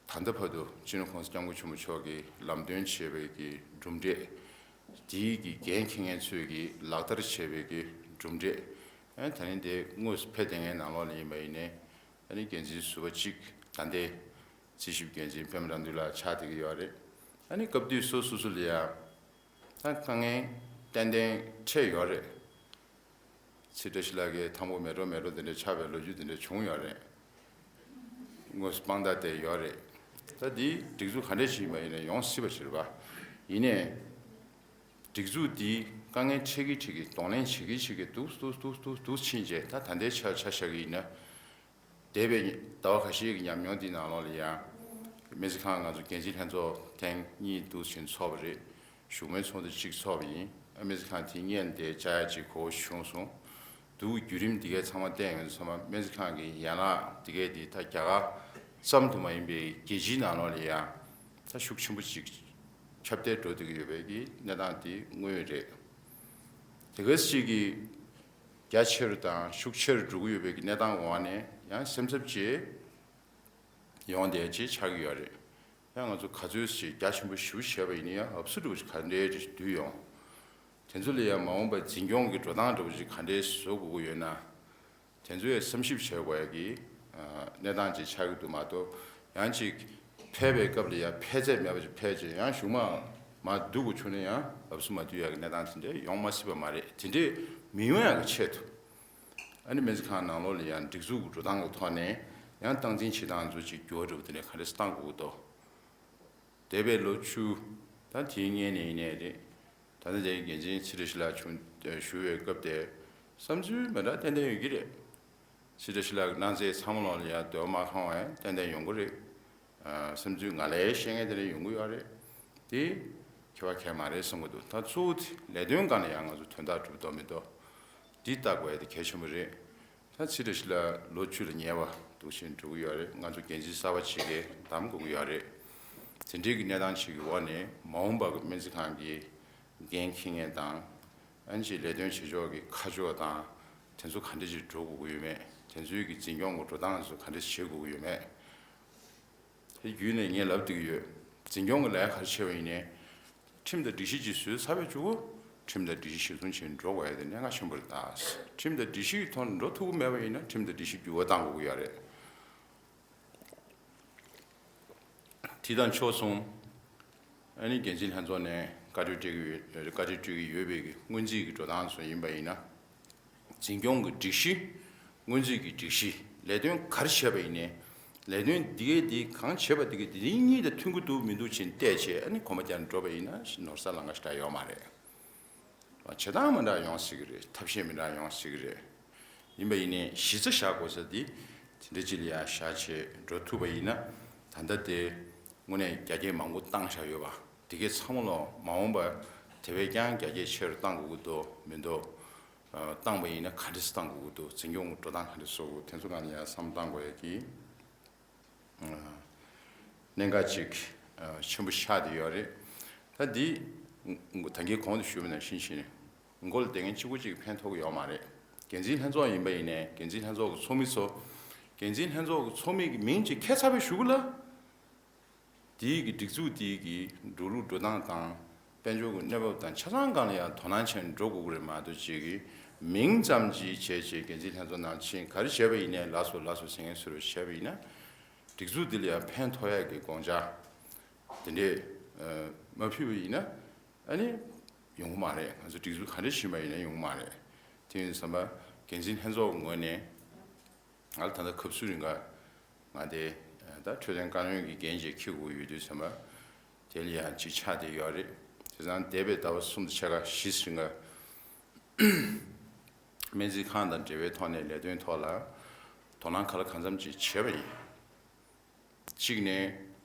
ད་ལྟ་བར་དུ་སྤྱི་ནོར་༸གོང་ས་༸སྐྱབས་མགོན་ཆེན་པོ་མཆོག་གིས་ལམ་སྟོན་བྱས་པའི་གི་གྲུབ་འབྲས། དེའི་གི་འགན་འཁྱེར་མཁན་ཚོས་གི་ལག་བསྟར་བྱས་པའི་གི་གྲུབ་འབྲས། ཨ་ད་ནི་དེ་དངོས་སུ་ཕེབས་བསྡད་མཁན་ནང་ལོགས་ལ་ཡིན་པ་ཡིན་ནའི་ཨ་ནི་འགན་འཛིན་ཟུར་པ་གཅིག་ད་ལྟའི་རྩིས་ཞིབ་འགན་འཛིན་པད་མ་དགྲ་འདུལ་ལགས་ཆགས་བསྡད་ཀྱི་ཡོད་རེད། ཨ་ནི་སྐབས་དུས་སོ་སོ་སོ་ལ་ཡང་ད་དཀའ་ངལ་ཏན་ཏན་འཕྲད་ཡོད་རེད། ཚེ་བཀྲ་ཤིས་ལགས་ཀྱིས་དང་པོ་མེ་ཏོག་མེ་ཏོག་དེ་འདྲ་ཆགས་པའི་ལོ་རྒྱུས་དེ་འདྲ་བྱུང་ཡོད་རེད། དངོས་སུ་དཔང་རྟགས་དེ་ཡོད་རེད། ད་འདི་སྒྲིག་འཛུགས་ག་འདྲས་ཞིག་ཡིན་པ་ཡིན་ན་ཡོང་སྲིད་པ་ཞིག་རེད་པ། ཡིན་ནའི་སྒྲིག་འཛུགས་འདི་དཀའ་ངལ་འཕྲད་ཀྱི་འཕྲད་ཀྱི་གདོང་ལེན་བྱེད་ཀྱི་བྱེད་ཀྱི་འདུག་འདུག་འདུག་འདུག་འདུག་ཕྱིན་རྗེས་ད་ད་ལྟའི་ཆར་ཆ་བཞག་གི་ཡིན་ན། འདས་པའི་ཟླ་བ་ཁ་ཤས་ཀྱི་ཉམས་མྱོང་འདི་ནང་ལོགས་ལ་ཡང་། སྨན་རྩིས་ཁང་ང་ཚོ་འགན་འཛིན་ལྷན་ཚོགས་ཐེངས་གཉིས་འདུག་ཕྱིན་ཚོགས་པ་རེད། བཞུགས་མོལ་ཚོགས་འདུ་གཅིག་ཚོགས་པ་ཡིན། སྨན་རྩིས་ཁང་དེ་སྔོན་དེ་བཅར་ཡ་གཅིག་གོ་བྱུང་སོང་། འདུག་བརྒྱུད་རིམ་འདི་གའི་ཚང་མ་བལྟས་ཡོང་དུས་ཚང་མ་སྨན་རྩིས་ཁང་གི་ཡན་ལག་འདི་གའི་འདི་ད་རྒྱ་གར་ཙམ་དུ་མ་ཡིན་པའི་རྒྱལ་སྤྱིའི་ནང་ལོགས་ལ་ཡང་ད་ཤུགས་ཆེན་པོ་ཅིག་ཁྱབ་གདལ་འགྲོ་བསྡད་ཀྱི་ཡོད་པའི་གི་གནས་སྟངས་འདི་དངོས་ཡོད་རེད། དེ་ག་ཅིག་གི་རྒྱ་ཆེ་རུ་དང་ཤུགས་ཆེ་རུ་འགྲོ་གི་ཡོད་པའི་གི་གནས་སྟངས་འོག་ནས་ཡང་སེམས་འཚབ་ཅིག་ཡོང་བསྡད་ཅིག་ཆགས་ཀྱི་ཡོད་རེད། ཡང་ང་ཚོ་ག་ཚོད་ཅིག་རྒྱ་ཆེན་པོ་ཞེ་པོ་བྱས་པ་ཡིན་ན་ཡང་ཨབ་སུ་འདྲ་བོ་ཅིག་ག་འདྲའི་ཅིག་བསྡུས་ཡོང་། དེ་ཚོ་ལ་ཡང་མ་འོངས་པར་འཛིན་སྐྱོང་གི་འགྲོ་སྟངས་འདྲ་བོ་ཅིག་ག་འདྲའི་བཟོ་དགོས་ཀྱི་ཡོད་ན། དེ་ཚོའི་བསམ་ཞིབ་བྱེད་དགོས་ཡ་གི་གནས་སྟངས་ཅིག་ཆགས་ཀྱི་འདུག་མ་གཏོགས། ཡང་ཅིག་ཕེབས་པའི་སྐབས་ལ་ཡང་ཕེབས་ཚད་མེད་པ་ཅིག་ཕེབས་ཅིག་ཡང་གཞུག་མ་མར་བསྡུ་དགོས་བྱུང་ན་ཡང་ཨབ་སུ་མ་བསྡུ་ཡ་གི་གནས་སྟངས་དེ་འདྲ་ཡོང་མ་སྲིད་པ་མ་རེད། དེ་འདྲས་མི་ཡོང་ཡ་གི་ཆེད་དུ། ཨ་ནི་སྨན་རྩིས་ཁང་ནང་ལོགས་ལ་ཡང་སྒྲིག་འཛུགས་ཀྱི་འགྲོ་སྟངས་ཀྱི་ཐོག་ནས་ཡང་སྟངས་འཛིན་བྱེད་སྟངས་ཚོ་ཅིག་འགྱུར་བ་འགྲོ་བ་དེ་འདྲ་ག་འདྲས་སེ་བཏང་དགོས་ཀྱི་འདུག་འདས་པའི་ལོ་བཅུ་ད་དེའི་སྔོན་ནས་ཡིན་ནའི་རེད། ད་ལྟ་དེའི་འགན་འཛིན་ཚེ་བཀྲ་ཤིས་ལགས་བྱུང་ཞུ་བའི་སྐབས་དེ་བསམ་ཚུལ་མི་འདྲ་ཏན་ཏན་ཡོད་ཀྱི་རེད། ཚེ་བཀྲ་ཤིས་ལགས་ཀྱི་གནང་སའི་ཚང་མ་ལོག་ལ་ཡང་འདོད་པ་མ་ཁེངས་པ་ཡང་ཏན་ཏན་ཡོང་གི་རེད། བསམ་ཚུལ་ང་ལས་བཤད་མཁན་དེ་འདྲ་ཡོང་གི་ཡོད་རེད། དེ་ཁྱད་པར་གང་ཡང་མ་རེད་བསམ་གྱི་འདུག་ད་གཙོ་བོ་དེ་ལས་དོན་སྒང་ལ་ཡང་ང་ཚོ་དོན་དག་གྲུབ་འདུག་མི་འདུག་འདི་བལྟ་དགོས་ཡ་དེ་གལ་ཆེན་པོ་རེད། ད་ཚེ་བཀྲ་ཤིས་ལགས་ལོ་བཅུ་ལ་ཉེ་བ་འདུག་ཕྱིན་འགྲོ་གི་ཡོད་རེད། ང་ཚོ་འགན་འཛིན་གསར་པ་ཅིག་གིས་གདམ་དགོས་ཀྱི་ཡོད་རེད། དེ་འདྲའི་གི་གནས་སྟངས་ཅིག་གི་འོག་ནས་མ་འོངས་པ་གི་སྨན་རྩིས་ཁང་གི་འགན་འཁྱེར་མཁན་དང་། ཨ་ནི་ཅིག་ལས་དོན་བྱེད་ཕྱོགས་ཀྱི་ཁ་ཕྱོགས་དང་། དེ་ཚོ་ག་འདྲ་ཅིག་འགྲོ་དགོས་ཀྱི་ཡོད་མེད། དེ་ཚོའི་གི་འཛིན་སྐྱོང་གི་འགྲོ་སྟངས་ཚོ་ག་འདྲ་བྱེད་དགོས་ཀྱི་ཡོད་མེད། དེ་བརྒྱུད་ནས་ངས་ལབ་བསྡད་ཀྱི་ཡོད། འཛིན་སྐྱོང་གི་ལས་ཀ་ག་རེ་བྱས་པ་ཡིན་ནའི། ཁྲིམས་དང་སྒྲིག་གཞི་ཅིག་བཟོས་ཚར་བའི་གཅིག་པོ། ཁྲིམས་དང་སྒྲིག་གཞི་གཞིར་བཟུང་བྱས་འགྲོ་དགོས་ཡ་དེ་གནད་འགག་ཆེན་པོ་རེད་ད། ཁྲིམས་དང་སྒྲིག་གཞི་གི་ཐོག་ནས་འགྲོ་ཐུབ་ཀྱི་མེད་པ་ཡིན་ན་ཁྲིམས་དང་སྒྲིག་གཞི་འགྱུར་བ་གཏང་དགོས་ཀྱི་ཡོད་རེད། དེ་དང་ཕྱོགས་མཚུངས། ཨ་ནི་འགན་འཛིན་ལྷན་ཚོགས་ནས་བཀའ་འཁྲོལ་སྤྲད་ཀྱི་ཡོད། བཀའ་འཁྲོལ་སྤྲད་ཀྱི་ཡོད་པའི་སྔོན་རྩིས་ཀྱི་འགྲོ་སྟངས་སུ་ཡིན་པ་ཡིན་ན། འཛིན་སྐྱོང་གི་སྒྲིག་གཞི། སྔོན་རྩིས་ཀྱི་སྒྲིག་གཞི། ལས་དོན་ག་རེ་བྱས་པ་ཡིན་ནའི། ལས་དོན་འདི་གས་འདི་གང་བྱས་པ་འདི་གས་འདི་གཉིས་དང་མཐུན་གྱི་འདུག་མི་འདུག་ཅེས་བལྟས་བྱས་ཨ་ནི་གོམ་པ་རྒྱག་ནས་འགྲོ་བ་ཡིན་ན་ནོར་ས་ལང་ཀ་ཞེ་དྲག་ཡོད་མ་རེད། བྱེད་སྟངས་མི་འདྲ་ཡོང་སྲིད་ཀྱི་རེད། ཐབས་ཤེས་མི་འདྲ་ཡོང་སྲིད་ཀྱི་རེད། ཡིན་པ་ཡིན་ནའི་གཞི་རྩ་བཞག་དགོས་ས་འདི་དེ་འདྲ་ཅིག་ལ་ཡ་བཞག་བྱས་འགྲོ་ཐུབ་པ་ཡིན་ན། ད་ལྟ་དེ་དངོས་གནས་རྒྱ་སྐྱེད་མང་པོ་བཏང་བཞག་ཡོད་པ་དེ་གས་ཚང་མ་ལོ་མ་འོངས་པ་དེ་བས་ཀྱང་རྒྱ་སྐྱེད་ཆེ་རུ་བཏང་དགོས་ཀྱི་འདུག་མི་འདུག་བཏང་པ་ཡིན་ན་ག་འདྲ་སེ་བཏང་དགོས་ཀྱི་འདུག་འཛིན་སྐྱོང་གི་འགྲོ་སྟངས་ག་འདྲ་བཟོ་དགོས་དེ་ཚོ་གང་ལ་ཡང་བསམ་བློ་བཏང་དགོས་ཡ་གི་གནད་འགག་ཅིག་ཆེན་པོ་ཆགས་བསྡད་ཡོད་རེད། ད་འདི་ད་གིན་གོང་དུ་ཞུས་པ་ནང་བཞིན་བྱས་ནས་མགོ་ལ་བསྡད་མཁན་གཅིག་པོ་གཅིག་ཕན་ཐོགས་ཀྱི་ཡོད་མ་རེད། འགན་འཛིན་ལྷན་ཚོགས་ཡིན་པ་ཡིན་ནའི་འགན་འཛིན་ལྷན་ཚོགས་ཀྱི་ཚོགས་མི་ཚོ། འགན་འཛིན་ལྷན་ཚོགས་ཀྱི་ཚོགས་མི་གི་མིང་ཅིག་ཁྱེར་ཚར་བའི་གཞུག་གུ་ལ། དེའི་གི་སྒྲིག་འཛུགས་དེའི་གི་འགྲོ་ལུགས་འགྲོ་སྟངས་དང་། དཔལ་འབྱོར་གྱི་གནས་བབ་དང་ཆ་ཚང་སྒང་ལ་ཡང་དོ་སྣང་བྱས་ནས་འགྲོ་དགོས་ཀྱི་རེད་མ་གཏོགས་ཅིག་གི་མིང་ཙམ་ཅིག་བྱས་བྱས་འགན་འཛིན་ལྷན་ཚོགས་ནང་ཕྱིན་ག་རེ་བྱས་པ་ཡིན་ནའི་ལགས་སོ་ལགས་སོ་ཟེར་མཁན་བཟོ་འདྲ་བྱས་པ་ཡིན་ན། སྒྲིག་འཛུགས་འདི་ལ་ཡང་ཕན་ཐོགས་ཡག་གི་དགོངས་འཆར་དེ་འདྲས་མ་ཕུལ་བ་ཡིན་ན་ཨ་ནི་ཡོང་གི་མ་རེད། ང་ཚོ་སྒྲིག་འཛུགས་ག་འདྲས་ཕྱིན་པ་ཡིན་ན་ཡོང་གི་མ་རེད། དེ་ཡིན་དུས་ཙམ་པ་འགན་འཛིན་ལྷན་ཚོགས་ཀྱི་ངོས་ནས། ང་ལ་ད་ལྟ་སྐབས་སུ་རིང་ག་ང་དེ་ད་འཕྲོད་བསྟེན་བཀའ་བློན་གྱི་འགན་ཅིག་འཁྱེར་དགོས་ཡོད་དུས་ཙམ་པ། དེ་ལ་ཡང་ཅིག་ཆགས་བསྡད་ཡོད་རེད། བྱས་ཙང་འདས་པའི་ཟླ་བ་གསུམ་དང་ཕྱེད་ཀ་བཞི་རིང་ག་སྨན་རྩིས་ཁང་དང་འབྲེལ་བའི་ཐོག་ནས་ལས་དོན་ཐོག་ལ་དོ་སྣང་ག་ལ་གང་འཚམ་ཅིག་བྱས་པ་ཡིན། གཅིག་ནས།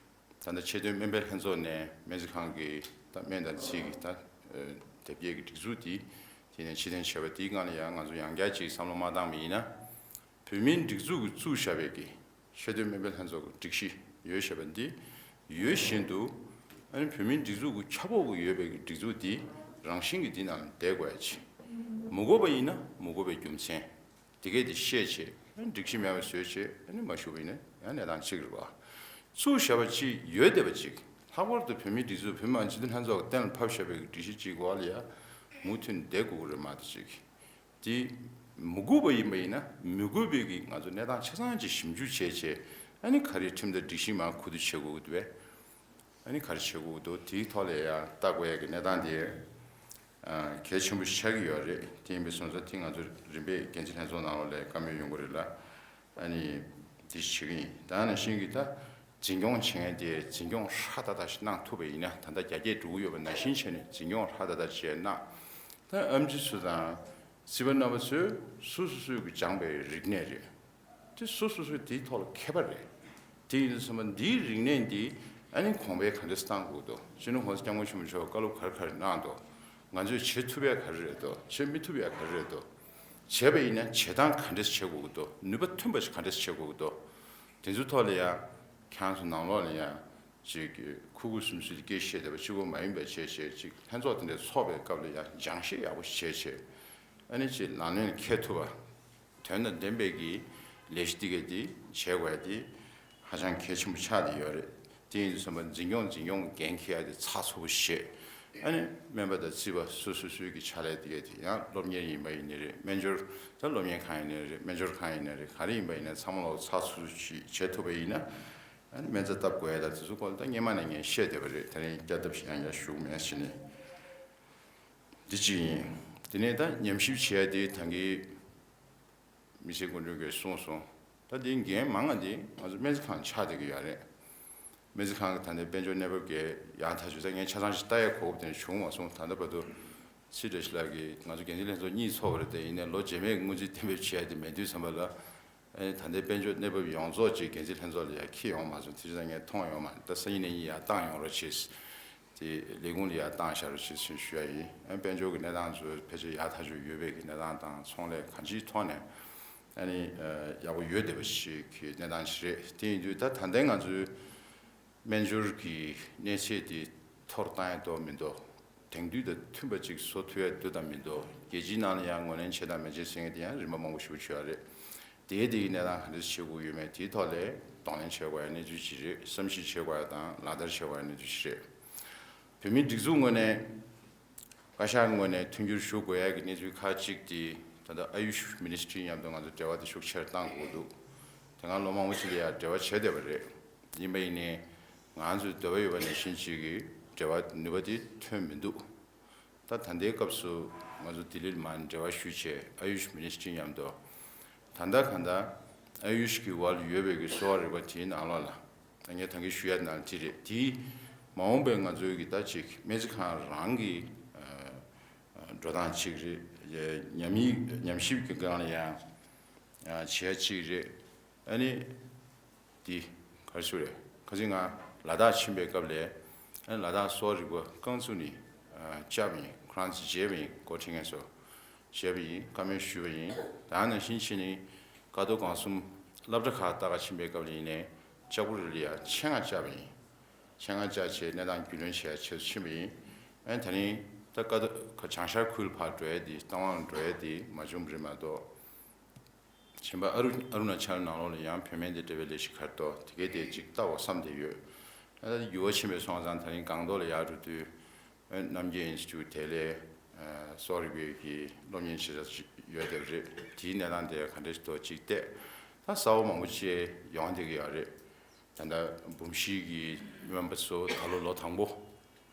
ད་ལྟ་ཆེས་མཐོའི་སྨན་པའི་ལྷན་ཚོགས་ནས་སྨན་རྩིས་ཁང་གི་ད་སྨན་དང་རྩིས་ཀྱི་ད་དེབ་སྐྱེལ་གྱི་སྒྲིག་འཛུགས་དེ་དེ་ནས་ཕྱིར་འཐེན་བྱས་པ་དེའི་སྒང་ལ་ཡང་ང་ཚོ་ཡང་བསྐྱར་ཅིག་བསམ་བློ་མ་བཏང་བ་ཡིན་ན། བོད་མིའི་སྒྲིག་འཛུགས་ཀྱིས་བཙུགས་བཞག་པའི་གི་ཆེས་མཐོའི་སྨན་པའི་ལྷན་ཚོགས་ཀྱི་སྒྲིག་གཞི་ཡོད་བཞག་པ་འདི་ཡོད་བཞིན་དུ། ཨ་ནི་བོད་མིའི་སྒྲིག་འཛུགས་ཀྱི་ཁྱབ་འོག་གི་ཡོད་པའི་གི་སྒྲིག་འཛུགས་འདི་ རང་བཞིན་གྱིས་འདི་ནང་བསྡད་དགོས་ཡ་ཅིག་མི་དགོས་པ་ཡིན་ན་མི་དགོས་པའི་རྒྱུ་མཚན་དེ་གས་དེ་ཤེས་བྱས། སྒྲིག་གཞི་མེད་པ་བཟོས་བྱས། ཨ་ནི་མ་ཞུགས་པ་ཡིན་ན་ཡང་གནས་སྟངས་གཅིག་རེད་པ། ཚུར་བཞག་པ་ཅིག་ཡོད་བསྡད་པ་ཅིག་ལྷག་པར་དུ་བོད་མིའི་སྒྲིག་འཛུགས་བོད་མི་མང་སྤྱི་འཐུས་ལྷན་ཚོགས་ཀྱིས་གཏན་ལ་ཕབ་བཞག་པའི་སྒྲིག་གཞི་ཅིག་འོག་ལ་ཡ་མུ་མཐུད་བསྡད་དགོས་ཀྱི་རེད་མ་གཏོགས་ཅིག་དེ་མི་དགོས་པ་ཡིན་པ་ཡིན་ན་མི་དགོས་པའི་གི་ང་ཚོ་གནས་སྟངས་ཆ་ཚང་ཅིག་ཞིབ་འཇུག་བྱས་བྱས། ཨ་ནི་ག་རེ་ཁྲིམས་དང་སྒྲིག་གཞི་མར་ཁུ་བསྡུ་བྱེད་དགོས་ཀྱི་འདུག་པས། ཨ་ནི་ག་རེ་བྱེད་དགོས་ཀྱི་འདུག་དེའི་ཐོག་ལ་ཡང་ལྟ་དགོས་ཡ་གི་གནས་སྟངས་དེ། ཨ། གལ་ཆེན་པོ་ཆགས་ཀྱི་ཡོད་རེད། དེ་ཡིན་པའི་སོང་ཙང་དེ་ང་ཚོ་རིམ་པས་འགན་འཛིན་ལྷན་ཚོགས་ནང་ལོགས་ལ་བཀའ་མོལ་ཡོང་གི་རེད་ལ། ཨ་ནི་དེ་བྱེད་ཀྱི་ཡིན། ད་ནང་བཞིན་གྱི་ད་འཛིན་སྐྱོང་བྱེད་མཁན་དེ་འཛིན་སྐྱོང་ཧྲ་ཏག་ཏག་ཞིག་གནང་ཐུབ་པ་ཡིན་ན། ད་ལྟ་རྒྱ་སྐྱེད་འགྲོ་གི་ཡོད་པ་ནང་བཞིན་བྱས་ནས་འཛིན་སྐྱོང་ཧྲ་ཏག་ཏག་བྱས་གནང་། ད་ཨེམ་ཆི་ཚོ་དང་སྲིད་པ་རྣམ་པ་ཚོས་སོ་སོ་སོས་ཀྱི་སྦྱངས་པའི་རིག་གནས་རེད། དེ་སོ་སོ་སོའི་དེའི་ཐོག་ལ་མཁས་པ་རེད། དེ་ཡིན་དུས་ཙམ་པ་འདིའི་རིག་གནས་འདི་ཨ་ནི་གོང་འཕེལ་ག་འདྲས་བཏང་དགོས་འདུག་སྤྱི་ནོར་༸གོང་ས་༸སྐྱབས་མགོན་ཆེན་པོ་མཆོག་བཀའ་སློབ་ག་རེ་ག་རེ་གནང་འདུག་ང་ཚོས་བྱེད་ཐུབ་ཡ་ག་རེ་རེད་འདུག་བྱེད་མི་ཐུབ་ཡ་ག་རེ་རེད་འདུག་བྱས་པ་ཡིན་ན་བྱེད་སྟངས་ག་འདྲས་བྱེད་དགོས་ཀྱི་འདུག་ནུས་པ་ཐོན་པ་ཞིག་ག་འདྲས་བྱེད་དགོས་ཀྱི་འདུག་དེ་ཚོའི་ཐོག་ལ་ཡང་ཁྱེད་རང་ཚོ་ནང་ལོགས་ལ་ཡང་ཅིག་ཁུ་ཁུ་སིམ་སིམ་སྐད་བཤད་བསྡད་པ་གཅིག་པོ་མ་ཡིན་པ་བྱས་བྱས། ཅིག་ལྷན་ཚོགས་དེ་འདྲས་ཚོགས་པའི་སྐབས་ལ་ཡང་སྦྱང་བཤད་ཡག་པོ་བྱས་བྱས། ཨ་ནི་ཅིག་ལག་ལེན་ལ་འཁེལ་ཐུབ་པ། དོན་དང་ལྡན་པའི་གི་ལས་གཞི་འདི་ག་འདི་བྱེད་དགོས་ཡ་དེ་ཧ་ཅང་གལ་ཆེན་པོ་ཆགས་བསྡད་ཡོད་རེད། དེ་ཡིན་དུས་ཙམ་པ་འཛིན་སྐྱོང་འཛིན་སྐྱོང་གི་འགན་འཁྱེར་ཡ་དེ་ཚགས་ཚུད་པོ་བྱེད། ཨ་ནི་སྨན་པ་དང་རྩིས་པ་སོ་སོ་སོའི་གི་ཕྱག་ལས་དེ་ག་དེ་ཡང་སློབ་གཉེར་ཡིན་པ་ཡིན་ནི་རེད། སྨན་སྦྱོར་ད་སློབ་གཉེར་ཁང་ཡིན་ནི་རེད། སྨན་སྦྱོར་ཁང་ཡིན་ནི་རེད། ག་རེ་ཡིན་པ་ཡིན་ན་ཚང་མ་ལོག་ཚགས་ཚུད་ཅིག་བྱེད་ཐུབ་པ་ཡིན་ན། ཨ་ནི་སྨན་རྩྭ་བཏབ་དགོས་ཡ་ད་དེ་ཚོ་སྐོར་ལ་ད་སྔན་མ་ནས་ངས་བཤད་བསྡད་པ་རེད། དེ་རིང་བསྐྱར་ལྡབ་ཞིག་ཡང་ཡང་ཞུ་གི་མེད་བྱས་ནས། འདི་གཅིག་ཡིན། དེ་ནས་ད་ཉམས་ཞིབ་བྱེད་ཡ་དེ་ད་གིན་མི་སེར་སྐུ་མགྲོན་གྱིས་གསུངས་སོང་། ད་དེའི་འགན་མང་ང་དེ་ང་ཚོ་སྨན་རྩིས་ཁང་ཆགས་བསྡད་ཀྱི་ཡོད་རེད། སྨན་རྩིས་ཁང་གི་ད་ལྟའི་དཔལ་འབྱོར་གནས་བབ་ཀྱི་ཡག་ཐག་ཆོད་ད་ངས་ཆ་ཚང་ཞིག་ལྟ་ཡ་གོ་སྐབས་དེ་འདྲ་བྱུང་མ་སོང་། ད་ལྟ་བར་དུ་སྲིད་བཀྲ་ཤིས་ལགས་ཀྱིས་ང་ཚོ་འགན་འཛིན་ལྷན་ཚོགས་གཉིས་ཚོགས་པ་རེད། དེ་ཡིན་ནའི་ལོ་རྗེས་མའི་སྔོན་རྩིས་གཏན་འབེབས་བྱེད་ཡ་དེ་མེད་དུས་ཙམ་པ་ལ། ཨ་ནི་ད་ལྟའི་དཔལ་འབྱོར་གནས་བབ་ཡོངས་རྫོགས་ཅིག་འགན་འཛིན་ལྷན་ཚོགས་ལ་ཡང་འཁྱེར་ཡོང་མ་སོང་། དེ་རིང་ད་ངས་མཐོང་ཡོང་མ་རེད། ད་སང་ཉིན་གནངས་ཉིན་ཡར་བཏང་ཡོང་རོགས་བྱེད། དེ་ལས་ཁུངས་ལ་ཡར་བཏང་བཞག་རོགས་བྱེད་ཞེས་ཞུ་ཡ་ཡིན། ཨ་ནི་དཔལ་འབྱོར་གྱི་གནས་སྟངས་ཚོ་ཕལ་ཆེར་ཡག་ཐག་ཆོད་ཡོད་པའི་གི་གནས་སྟངས་དང་ཚོང་ལས་གང་ཅིའི་ཐོག་ནས་ཨ་ནི་ཡག་པོ་ཡོད་བསྡད་པ་ཞིག་གི་གནས་སྟངས་ཤིག་རེད། དེ་ཡིན་དུས་ད་ད་ལྟའི་ང་ཚོའི་སྨན་སྦྱོར་གྱི་གནས་ཚད་དེ་མཐོ་རུ་བཏང་ཡ་འདུག་མི་འདུག་དེང་དུས་དང་མཐུན་པ་ཅིག་བཟོ་ཐུབ་ཡ་འདུག་དང་མི་འདུག་རྒྱལ་སྤྱིའི་ནང་ལ་ཡང་ངོས་ལེན་བྱེད་དང་མི་བྱེད་ཟེར་མཁན་དེ་ཡང་རིམ་པ་མང་པོ་ཞིག་བྱུང་ཡོད་རེད། དེའི་དེ་གི་གནས་སྟངས་ག་འདྲ་བྱེད་དགོས་ཡོད་མེད་དེའི་ཐོག་ལ་གདོང་ལེན་བྱེད་དགོས་ཡ་གནས་ཚུལ་ཅིག་རེད། བསམ་གཞིག་བྱེད་དགོས་ཡ་དང་ལག་བསྟར་བྱེད་དགོས་ཡ་གནས་ཚུལ་ཅིག་རེད། བོད་མིའི་སྒྲིག་འཛུགས་ངོས་ནས་བཀའ་ཤག་ངོས་ནས་མཐུན་འགྱུར་ཞུ་དགོས་ཡ་གི་གནས་ཚུལ་ཁག་ཅིག་དེ་ད་ལྟ་ཨ་ཡུཤ་མི་ནི་སི་ཊི་རི་མཉམ་དུ་ང་ཚོ་འབྲེལ་བ་དེ་ཤུགས་ཆེར་གཏང་དགོས་འདུག་དེ་སྔ་ལོ་མང་པོ་ཅིག་ལ་ཡ་འབྲེལ་བ་བྱས་བསྡད་པ་རེད། ཡིན་པ་ཡིན་ནའི་ང་ཚོས་འདོད་པ་ཡོད་པ་ནང་བཞིན་ཅིག་གི་འབྲེལ་བ་ནུས་པ་དེ་ཐོན་མི་འདུག་ད་ད་ལྟའི་སྐབས་སུ་ང་ཚོ་ལྡི་ལིར་མར་འབྲེལ་བ་ཞུས་བྱས་ཨ་ཡུཤ་མི་ནི་སི་ཊི་རི་མཉམ་དུ། ད་ལྟ་གང་ལྟར་ཨ་ཡུཤ་གི་འོག་ལ་ཡོད་པའི་གི་གསོ་བ་རིག་པ་དེའི་ནང་ལོགས་ལ། ད་ངས་ད་གིན་ཞུ་ཡ་ནང་དེ་རེད། དེ་མ་འོངས་པའི་ང་ཚོའི་གི་ད་ཅིག་སྨན་རྩིས་ཁང་རང་གི་ཨ་ཨ་འགྲོ་སྟངས་ཅིག་རེད། ཉམས་ཡིག་ཉམས་ཞིབ་ཀྱི་སྒང་ལ་ཡང་ཨ་བྱེད་ཡ་ཅིག་རེད། ཨ་ནི། འདི་ག་རེ་ཞུ་རེད། ཁ་སང་ང་ལ་དྭགས་ཕྱིན་པའི་སྐབས་ལ། ཨ་ནི་ལ་དྭགས་གསོ་བ་རིག་པ་རྐང་བཙུགས་ནས་ཨ་བཅར་བ་ཡིན། ཁོ་རང་ཚོ་མཇལ་བ་ཡིན། འགོ་ཁྲིད་མཁན་ཚོ་མཇལ་བ་ཡིན། བཀའ་མོལ་ཞུས་པ་ཡིན། ད་ནང་བཞིན་བྱས་ནས་ཀ་རྡོར་སྒང་གསུམ་སློབ་གྲྭ་ཁག་ལྟ་ག་ཕྱིན་པའི་སྐབས་ལ་ཡིན་ནའི་ལྕགས་པོ་རི་ལ་ཡ་ཆེད་མངགས་བཅར་བ་ཡིན། ཆེད་མངགས་བཅར་བྱས་གནས་སྟངས་རྒྱུས་ལོན་བྱེད་ཡ་ཆེད་དུ་ཕྱིན་པ་ཡིན། ཨ་ནི་ད་རིང་ད་ཀ་རྡོར་བྱང་ཤར་ཁུལ་ཕར་འགྲོ་ཡ་དེ་རྟ་དབང་འགྲོ་ཡ་དེ་མ་བྱུང་བ་རེད་མ་གཏོགས། གཞན་པ་ཨ་རུ་ཨ་རུ་ན་ཅལ་ནང་ལོགས་ལ་ཡང་བོད་སྨན་དང་འབྲེལ་བའི་ལས་གཞི་ག་རེ་འདུག་དེ་གའི་དེ་ཅིག་ལྟ་བ་བསམ་བསྡད་ཡོད། ཨ་ད་འགྱུར་བ་ཕྱིན་པའི་སོང་ཙང་ད་རིང་སྒང་ཏོག་ལ་ཡར་འགྲོ་དུས། ཨ་རྣམ་རྒྱལ་ཨིན་སི་ཊི་ཊུ་དེ་ལས་ཨ་གསོ་རིག་པའི་གི་སློབ་གཉེར་བྱེད་ས་ཅིག་ཡོད་བསྡད་པ་རེད། དེའི་གནས་སྟངས་དེ་ག་འདྲ་ཞིག་འདུག་ཅིག་བལྟས། ད་གསར་པ་མང་པོ་ཅིག་ཡོང་བསྡད་ཀྱི་ཡོད་རེད། ད་ལྟ་འབུམ་བཞི་གི་སྨན་པ་ཚོ་ད་ལོ་ལོ་དང་པོ་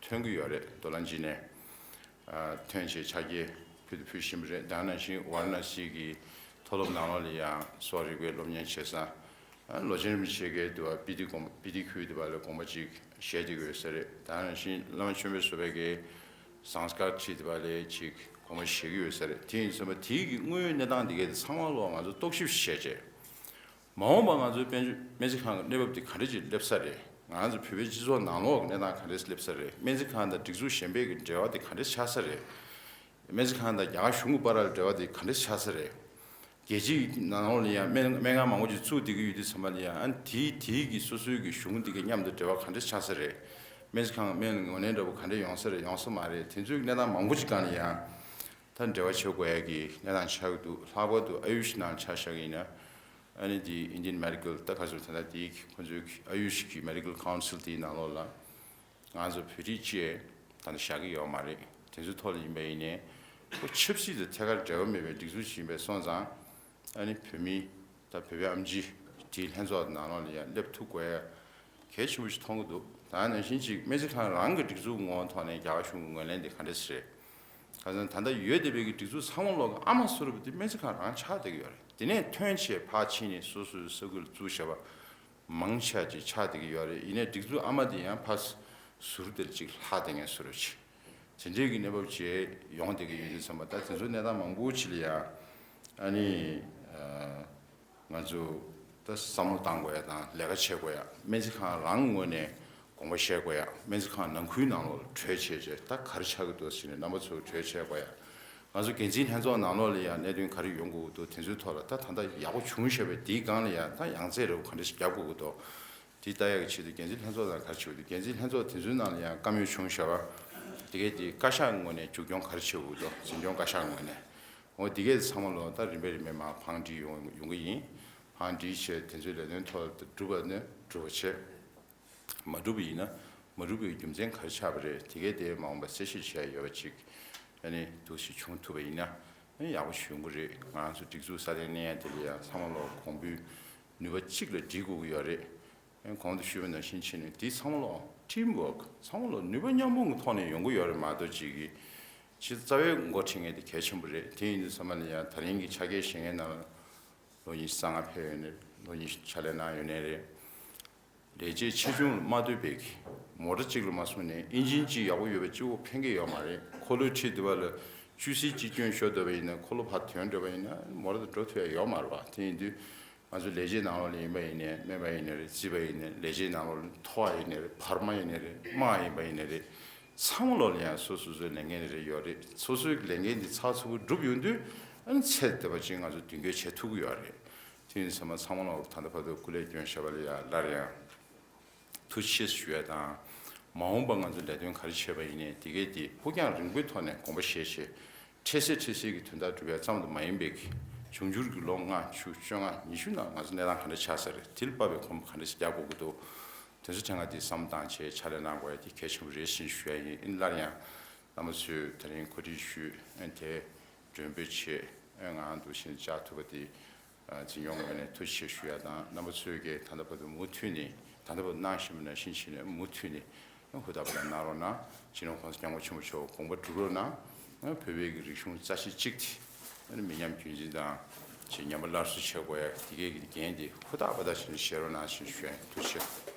ཐོན་གྱི་ཡོད་རེད། རྡོ་ལ་འཇིགས་ནས་ཨ་ཐོན་བྱས་ཕྱག་འཁྱེར་ཕུལ་དུ་ཕུལ་བཞིན་པ་རེད། ད་ནང་བཞིན་ཝཱ་ར་ཎ་སི་གི་མཐོ་སློབ་ནང་ལོགས་ལ་ཡང་གསོ་བ་རིག་པའི་སློབ་གཉེར་བྱེད་ས། ཨ་ལོ་ཆེན་རིན་པོ་ཆེ་གིས་དུ་བ་སྤི་ཏི་དགོན་སྤི་ཏི་ཁུལ་དུ་བ་ལ་དགོན་པ་ཅིག་བཞེངས་བསྡད་ཀྱི་ཡོད་ས་རེད། ད་ནང་བཞིན་བླ་མ་ཆོས་འཕེལ་བཟོ་པའི་གི་ཟངས་དཀར་ཁྲི་དུ་བ་ལ་ཅིག་དགོན་པ་བཞེངས་ཀྱི་ཡོད་ས་རེད། དེ་ཡིན་ཙང་དེའི་གི་དངོས་ཡོད་གནས་སྟངས་འདི་གའི་ཚང་མ་ལོག་ང་ཚོ་རྟོག་ཞིབ་བྱས་རྗེས། མ་འོངས་པ་ང་ཚོའི་དཔལ་འབྱོར་སྨན་རྩིས་ཁང་གི་གནས་བབ་འདི་ག་འདྲ་ཅིག་སླེབས་ས་རེད། ང་ཚོ་བོད་པའི་སྤྱི་ཚོགས་ནང་ལོགས་ཀྱི་གནས་སྟངས་ག་འདྲ་སླེབས་ས་རེད། སྨན་རྩིས་ཁང་དང་སྒྲིག་འཛུགས་གཞན་པའི་གི་འབྲེལ་བ་དེ་ག་འདྲ་ཆགས་ས་རེད། སྨན་རྩིས་ཁང་དང་རྒྱ་གར་གཞུང་གི་བར་ལ་འབྲེལ་བ་དེ་ག་འདྲ་ཆགས་ས་རེད། རྒྱལ་སྤྱིའི་ནང་ལོགས་ལ་ཡང་སྨན་སྨན་ཁང་མང་པོ་ཅིག་བཙུགས་བསྡད་ཀྱི་ཡོད་དུས་ཙམ་པ་ལ་ཡང་ཨ་དེའི་དེའི་གི་སོ་སོའི་གི་གཞུང་འདི་གི་མཉམ་དུ་འབྲེལ་བ་ག་འདྲ་ཆགས་ས་རེད། སྨན་རྩིས་ཁང་སྨན་ངོས་ལེན་འདྲ་པོ་ག་འདྲ་ཡོང་ས་རེད་ཡོང་ས་མ་རེད། དེ་ཚོའི་གནས་སྟངས་མང་པོ་ཅིག་སྒང་ལ་ཡང་ད་འབྲེལ་བ་བྱེད་དགོས་ཡ་གི་གནས་སྟངས་ཆགས་ཀྱི་འདུག་ལྷག་པར་དུ་ཨ་ཡུཤ་ནང་ཆ་བཞག་གི་ཡིན་ན། ཨ་ནི་དེ་Indian Medical ད་ག་ཚོད་ད་ལྟ་དེའི་ཁོ་ཚོའི་ཨ་ཡུཤ་གི་Medical Council དེའི་ནང་ལོགས་ལ་ང་ཚོ་བོད་རིགས་ཅེས་ད་ནི་བཞག་གི་ཡོད་མ་རེད། དེ་ཚོའི་ཐོག་ལ་ཡིན་པ་ཡིན་ནའི་ཁོ་ཆབ་སྲིད་དང་ཐད་ཀར་འབྲེལ་བ་མེད་པའི་སྒྲིག་འཛུགས་ཤིག་ཡིན་པས་སོང་ཙང་། ཨ་ནི་བོད་མི་ད་བོད་པའི་ཨེམ་ཆི་དེའི་ལྷན་ཚོགས་ནང་ལོགས་ལ་ཡང་སླེབས་ཐུབ་དགོས་ཡ་གལ་ཆེན་པོ་ཞིག་མཐོང་གི་འདུག་ད་ནང་བཞིན་ཅིག་སྨན་རྩིས་ཁང་རང་གི་སྒྲིག་འཛུགས་ངོ་བོ་ཐོག་ནས་རྒྱ་གར་གཞུང་གི་ངོས་ལེན་དེ་ག་འདྲ་ཞིག་རེད། ཁ་སང་ད་ལྟ་ཡོད་བསྡད་པའི་གི་སྒྲིག་འཛུགས་ཚང་མ་ལོག་གི་ཨ་མ་བཟོ་འདྲ་པོ་དེ་སྨན་རྩིས་ཁང་རང་ཆགས་བསྡད་ཀྱི་ཡོད་རེད། དེ་ནས་ཐོན་བྱས་ཕར་ཕྱིན་ནས་སོ་སོའི་ས་ཁུལ་ལ་བཙུགས་བཞག་པ་མང་ཆེ་ཅིག་ཆགས་བསྡད་ཀྱི་ཡོད་རེད། ཡིན་ནའི་སྒྲིག་འཛུགས་ཨ་མ་དེ་ཡང་ཕར་ཟུར་དེར་ཅིག་ལྷག་བསྡད་མཁན་བཟོ་འདྲ་ཅིག་དེ་འདྲའི་གི་གནས་བབ་ཅིག་ཡོང་བསྡད་ཀྱི་ཡོད་དུས་ཙམ་པ་ད་དེ་ཚོ་གནས་སྟངས་མང་པོ་ཅིག་ལ་ཡང་ཨ་ནི་ང་ཚོ་ད་བསམ་བློ་བཏང་དགོས་ཡ་དང་ལས་ཀ་བྱེད་དགོས་ཡ། སྨན་རྩིས་ཁང་རང་ངོས་ནས་དགོངས་པ་བཞེས་དགོས་ཡ། སྨན་རྩིས་ཁང་ནང་ཁུལ་ནང་ལོགས་ལ་གྲོས་བྱས་བྱས་ད་ག་རེ་ཆགས་ཀྱི་འདུག་ཟེར་ནས་རྣམ་པ་ཚོ་གྲོས་བྱེད་དགོས་ཡ། ང་ཚོ་འགན་འཛིན་ལྷན་ཚོགས་ནང་ལོགས་ལ་ཡང་གནད་དོན་ག་རེ་ཡོང་དགོས་ཀྱི་འདུག་དེ་ཚོའི་ཐོག་ལ་ད་ད་ལྟ་ཡག་པོ་བྱུང་བཞག་པའི་དེའི་སྒང་ལ་ཡང་ད་ཡང་རྩེ་རེ་བ་ག་འདྲ་ཞིག་རྒྱག་དགོས་ཀྱི་འདུག་དེ་ལྟ་ཡག་གི་ཆེད་དུ་འགན་འཛིན་ལྷན་ཚོགས་ནང་ག་རེ་བྱེད་དགོས་འདུག་འགན་འཛིན་ལྷན་ཚོགས་དེ་ཚོའི་ནང་ལ་ཡང་བཀའ་མོལ་བྱུང་བཞག་པ་དེ་གས་དེ་བཀའ་ཤག་ངོས་ནས་མཇུག་སྐྱོང་ག་རེ་བྱེད་དགོས་ཀྱི་འདུག་འཛིན་སྐྱོང་བཀའ་ཤག་ངོས་ནས། འོ་དེ་གས་ཚང་མ་ལོ་ད་རིམ་པས་རིམ་པས་མར་བང་སྒྲིག་ཡོང་ཡོང་གི་ཡིན། བང་སྒྲིག་བྱས་དེ་ཚོའི་ལས་དོན་ཐོག་ཏུ་གྲུབ་པ་ནི་གྲུབ་པ་བྱས། མ་གྲུབ་པ་ཡིན་ན་མ་གྲུབ་པའི་རྒྱུ་མཚན་ག་རེ་ཆགས་པ་རེད། དེ་གས་དེ་མ་འོངས་པ་གསལ་བཤད་བྱས་ཡོད་པ་ཅིག་ཨ་ནི་འདུག་ཞིག་བྱུང་ཐུབ་པ་ཡིན་ན་ཨ་ནི་ཡག་པོ་ཞིག་ཡོང་གི་རེད། ང་རང་ཚོ་སྒྲིག་འཛུགས་སྲ་བརྟན་གནས་ཡ་དེ་ལ་ཡང་ཚང་མ་ལོ་གོང་འཕེལ་ནུས་པ་གཅིག་ལ་སྒྲིལ་དགོས་ཀྱི་ཡོད་རེད། གོང་དུ་ཞུས་པ་ནང་བཞིན་བྱས་ནས་དེ་ཚང་མ་ལོ་teamwork ཚང་མ་ལོ་ནུས་པ་མཉམ་སྤུངས་ཀྱི་ཐོག་ནས་ཡོང་གི་ཡོད་རེད་མ་གཏོགས་ཅིག་གི་ཕྱི་རྩ་བའི་འགོ་ཁྲིད་མཁན་དེ་གལ་ཆེན་པོ་རེད། དེ་ཡིན་དུས་ཚང་མ་ལ་ཡང་ད་རིང་གི་ཕྱག་འཁྱེར་བཞེས་མཁན་ནང་ལོ་ཉི་ཤུ་རྩ་ལྔ་ཕེབས་ཡོད་ནས་ལོ་ཉི་ཤུ་ཕྱག་ལས་གནང་ཡོད་ནས་རེད། ལས་བྱེད་ཆེ་ཆུང་ལ་མ་ལྟོས་པའི་གི་མོ་ཊ་གཅིག་ལ་མ་སོང་ནས་ཨིན་ཇིན་གཅིག་ཡག་པོ་ཡོད་པ་གཅིག་པོ་ཕན་གི་ཡོད་མ་རེད། འཁོར་ལོ་ཁྲིད་དུས་བ་ལ་བཅུ་སི་གཅིག་སྐྱོན་ཤོར་འགྲོ་བ་ཡིན་ན་འཁོར་ལོ་ཕར་དོན་འགྲོ་བ་ཡིན་ན་མོ་ཊ་དང་འགྲོ་ཐུབ་ཡ་ཡོད་མ་རེད་བ། དེ་ཡིན་དུས་ང་ཚོ་ལས་བྱེད་ནང་ལོགས་ལ་ཡིན་པ་ཡིན་ནའི་སྨན་པ་ཡིན་ནའི་རེད། རྩིས་པ་ཡིན་ནའི་ལས་བྱེད་ནང་ལོགས་ལ་མཐོ་བ་ཡིན་ནའི་རེད། བར་མ་ཡིན་ནའི་རེད། དམའ་བ་ཡིན་པ་ཡིན་ནའི་རེད། ཚང་མ་ལོགས་ལ་ཡང་སོ་སོ་སོའི་ལས་འགན་རེ་རེ་ཡོད་རེད། སོ་སོའི་ལས་འགན་འདི་ཚགས་ཚུད་པོ་སྒྲུབ་ཡོང་དུས་ཨ་ནི་ཚད་དེ་བ་ཅིག་ང་ཚོ་མདུན་སྐྱོད་བྱེད་ཐུབ་ཀྱི་ཡོད་རེད། དེ་ཡིན་ཙང་མ་ཚང་མ་ལོགས་ད་ལྟ་བར་དུ་སྐུ་ལས་བསྐྱོན་བཞག་པ་ལ་ཡང་སླར་ཡང་ཐུགས་རྗེ་ཆེ་ཞུ་ཡ་དང་། མ་འོངས་པ་ང་ཚོ་ལས་དོན་ག་རེ་བྱས་པ་ཡིན་ནའི་དེ་གས་དེ་ཕུགས་རྒྱང་རིང་པོའི་ཐོག་ནས་དགོངས་པ་བཞེས་བྱས། འཕྲལ་སེལ་འཕྲལ་སེལ་གྱི་དོན་དག་སྒྲུབ་ཡ་ཙམ་དུ་མ་ཡིན་པའི་གི་འབྱུང་འགྱུར་གྱི་ལོ་ལྔ་བཅུ་བཅོ་ལྔ་ཉི་ཤུ་ནང་ང་ཚོ་གནས་སྟངས་ག་འདྲ་ཆགས་ས་རེད། དེ་ལ་དཔག་པའི་གོམ་པ་ག་འདྲ་ཞིག་རྒྱག་དགོས་ཀྱི་འདུག་དེ་ཚོ་ཐད་ཀ་དེ་བསམ་བཏང་བྱས་ཕྱག་ལས་གནང་དགོས་ཡ་དེ་གལ་ཆེན་པོ་རེད་ཟེར་ཞུ་ཡ་ཡིན། ཨིན་སླར་ཡང་རྣམ་པ་ཚོས་ད་རིང་གོ་སྒྲིག་ཞུས། ཨན་དེ་མགྲོན་འབོད་བྱས། ཨན་ང་འདུག་བཞིན་བཅར་ཐུབ་པ་དེ་འཛིན་སྐྱོང་ངོས་ནས་ཐུགས་རྗེ་ཆེ་ཞུ་ཡ་དང་། རྣམ་པ་ཚོས་ཀྱིས་ད་ལྟ་བར་དུ་མུ་མཐུད་ནས་ད་ལྟ་བར་གནང་བཞིན་པ་ནང་བཞིན་བྱས་ནས་མུ་མཐུད་ནས་ཧུར་ཐག་པ་ལ་གནང་རོགས་གནང་། སྤྱི་ནོར་༸གོང་ས་༸སྐྱབས་མགོན་ཆེན་པོ་མཆོག་དགོངས་པ་སྒྲུབ་རོགས་གནང་། བོད་པའི་གི་རིག་གཞུང་རྩ་ཆེ་གཅིག་དེ་མི་ཉམས་རྒྱུན་འཛིན་དང་ཅིག་ཉམས་པ་སླར་གསོ་བྱེད་དགོས་ཡ་དེ་གའི་གི་འགན་དེ་ཧུར་ཐག་པ་ལ་བཞེས་རོགས་གནང་ཞེས་ཞུ་ཡ་ཡིན། ཐུགས་རྗེ་ཆེ།